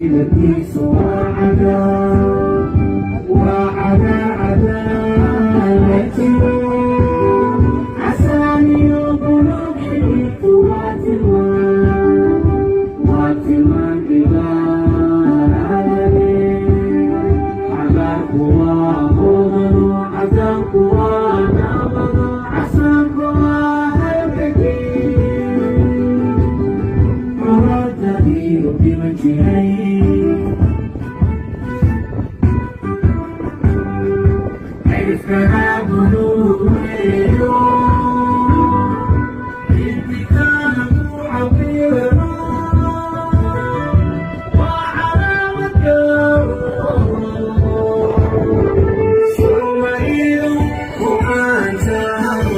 Midabkiisu waa cagaar, waa cagaar, cagaar jiro, casaan iyo buluug. Xididku waa tilmaan, waa tilmaan cibaadade. Cagaarku waa hodano, cadaanku waa nabado, casaanku waa halkakii curadadii u dhiman jiray. Cirifkana buluug weeyo, intikaa lagu cabiro, waa calaamad gaaro Soomaalidu ku caan tahay.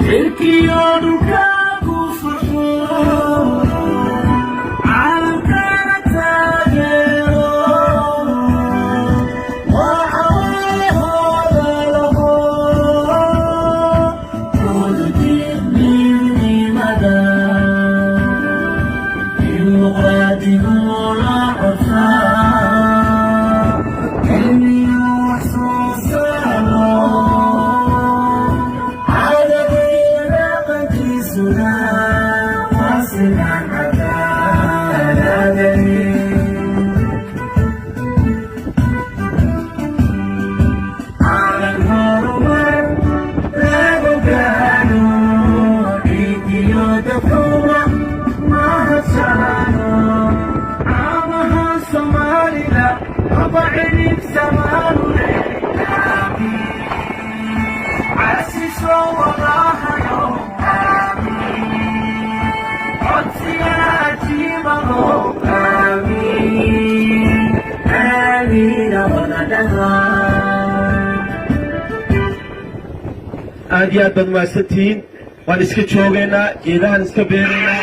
Cirkiyo dhulka ku socdo, caalamkana taageero, waa cawaahooda laho midnimada dimuqraadigu la codsaa, cilmiyo wax soo saaro, caadadiyo dhaqankiisuna waa sinaan cadaaladani. Caalam horumar lagu gaadho, ciidiyo dadkuba mahadsano. Caamaha Soomaalida haba cidhib samaanu leh, casiso walahayo, codsiga ajiibado, aamiin aamiina wada dhaha. Aad iyo aad baad mahadsantihiin. Waan iska joogaynaa, geedahaan iska beeraynaa.